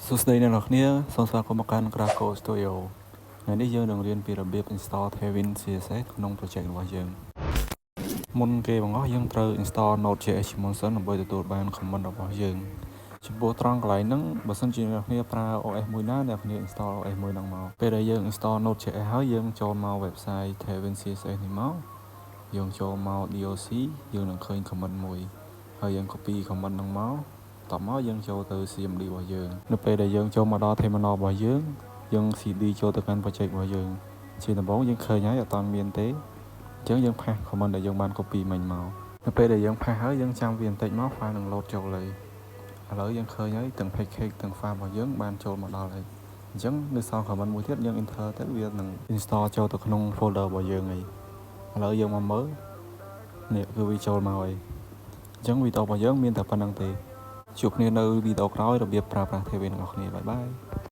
សួស្តីអ្នកទាំងអស់គ្នាសូមស្វាគមន៍មកកាន់ Graco Studio ថ្ងៃនេះយើងនឹងរៀនពីរបៀប install Tailwind CSS ក្នុង project របស់យើងមុនគេបង្អស់យើងត្រូវ install Node.js ជាមុនសិនដើម្បីទទួលបាន command របស់យើងចំពោះត្រង់កន្លែងហ្នឹងបើសិនជាអ្នកគ្នាប្រើ OS មួយណាអ្នកគ្នា install OS មួយហ្នឹងមកពេលដែលយើង install Node.js ហើយយើងចូលមក website Tailwind CSS នេះមកយើងចូលមក doc យើងនឹងឃើញ command មួយហើយយើង copy command ហ្នឹងមកតបមកយើងចូលទៅ CMD របស់យើងនៅពេលដែលយើងចូលមកដល់ terminal របស់យើងយើង CD ចូលទៅកាន់ project របស់យើងជាដំបូងយើងឃើញហើយអត់ទាន់មានទេអញ្ចឹងយើង paste command ដែលយើងបាន copy មិញមកនៅពេលដែលយើង paste ហើយយើងចាំវាបន្តិចមក file នឹង load ចូលហើយឥឡូវយើងឃើញហើយទាំង package ទាំង file របស់យើងបានចូលមកដល់ហើយអញ្ចឹងនៅសល់ command មួយទៀតយើង enter ទៅវានឹង install ចូលទៅក្នុង folder របស់យើងហើយឥឡូវយើងមកមើលនេះគឺវាចូលមកហើយអញ្ចឹងវីដេអូរបស់យើងមានតែប៉ុណ្ណឹងទេជួបគ្នានៅវីដេអូក្រោយរបៀបប្រើប្រាស់ Tailwind ទាំងអស់គ្នាbye bye.